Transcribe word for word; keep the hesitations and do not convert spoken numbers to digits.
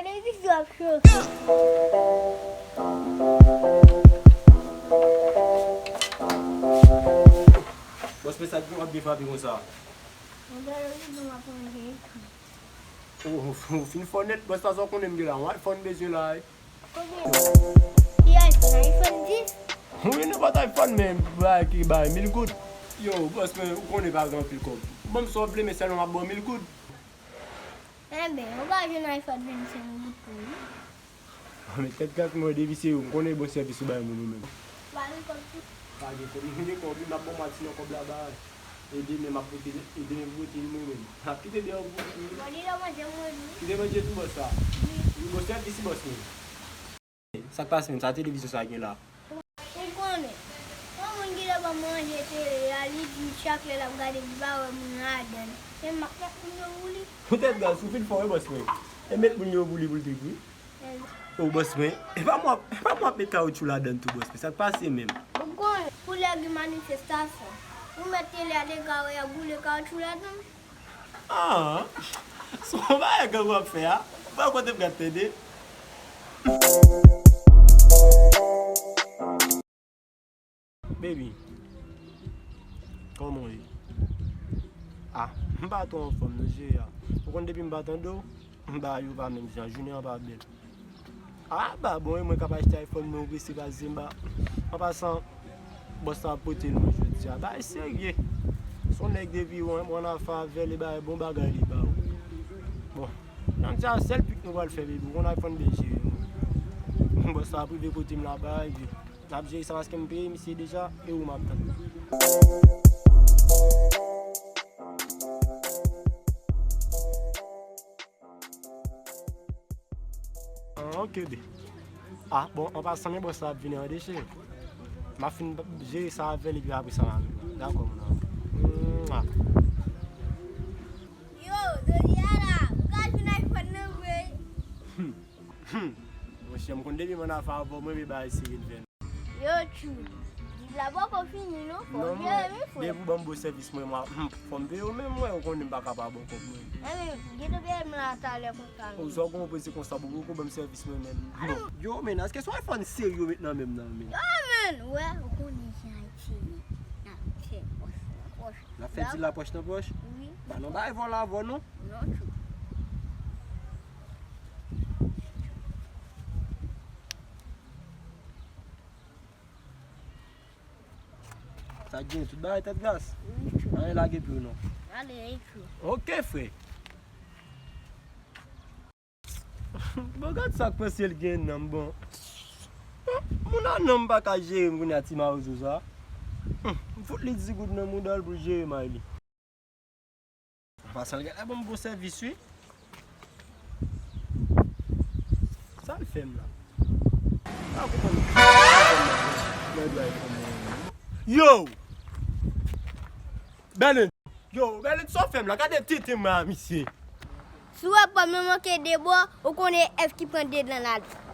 Bòs, men sa k w ap byen frape konsa? Ou, ou, ou fin fò nèt, bòs, sa w konnen m gen la, yon iPhone bezwen la, wi. Konbyen? Ki iPhone? iPhone dis? Wi, nenpòt iPhone, men bagay ki bay mil goud. Yo, bòs, men ou konnen pa gen anpil kòb. Ban m sa w vle, men sèlman m ap ba w mil goud. Enben, ou pa jwenn iPhone vennsenk goud pou li? Men tèt gras mwen, depi se ou, m konnen bon sèvis ou bay moun ou menm. Pa gen kòb tou. Pa gen kòb, m gen kòb, wi, m ap ba w mwachi nan kòb la bay. E demen m ap pote, e demen m pote l mwen menm. M ap kite deyò pou ou. Bon, li nan manje mwen wi. Kite manje tou bòs la. Wi. Wi, bon sèvis bòs mwen. Sa k pase menm? Sa televizyon sa gen la? Ou konnen. Yon moun ki te ban manje tele a, li di chak lè l ap gade, li pa wè moun ladan l. Se m ap met moun yo pou li. Ou tèt gaz, ou fin fò wi bòs mwen. E met moun yo pou li, pou l te di. O bòs mwen, e pa mwen, e pa mwen ap met kawotchou ladan tou bòs mwen, sa k pase menm? Ou konnen, pou lè gen manifestasyon, ou met tele a dega wè y ap boule kawotchou ladan. Ah, se yon bagay gang w ap fè a. Ou pa kote m gad tande. Baby, kòman w ye? Ah, m pa twò anfòm non, cheri a. Ou konn depi m pa tande w, bagay yo pa menm jan, jounen an pa bèl. Ah, ba bon, e mwen k ap achte iPhone mwen, ou prese pase m ba. An pasan, bòs la pote l mwen jodi a. Bagay serye. Se yon nèg depi w, w ann afè avè l, e bagay, bon bagay li ba w. Bon, nan di a sèl pik nou pral fè, baby, ou konn iPhone byen jere. Bòs la ap rive kote m la, bagay vre. N ap jere sa paske m peye misye deja e ou m ap tann. Ah, ok, be. Ah, bon, an pasan, men bòs la ap vini an deche. M ap fin jere sa avè l epi apre sa, m a vin. Dakò, moun an. Mwa. Yo, jodi a la, ou ka jwenn iPhone nan vre. Hmm. Hmm. Monchè, m konn depi m ann afè avè w, mwen, men bagay serye n fè. Yo, tchou. Di la poko fini, non? Fò w jere, wi, frè. Depi w ban m bon sèvis mwen, mwen, hmm, fò m peye w menm, mwen, ou konnen m pa ka pa ba w kòb mwen. Enben, gentan peye m la talè konsa, non? Ou sa w gen w prese konsa, ou poko ban m sèvis mwen menm. Yo, men, èske se yon iPhone serye w met nan men m nan, men? Yo, men, wè, ou konnen jan Ayiti ye. N ap fè pòch nan pòch. N ap fè ti lapòch nan pòch? Wi. Pa nan bay vòlò avè w, non? Non, tchou. Sa gen tout bagay tèt gras? Wi, tchou. Anyen lage pye w non. Ale, wi, tchou. Ok, frè. Bon, gad sa k panse l gen nanm, bon. Bon, moun a nanm pa ka jere m kounye a ti mawozo sa. M fout li di goud nan mouda l pou l jere may li. An pasan, l genlè ban m bon sèvis, wi. Sa l fè m la? M pa konprann. Yo! Bèlen! Yo, Bèlen, sa w fè m la? Gade tete m la, misye. Si w wè pòm nan manke de bò, ou konnen Èv ki pran de dan ladan.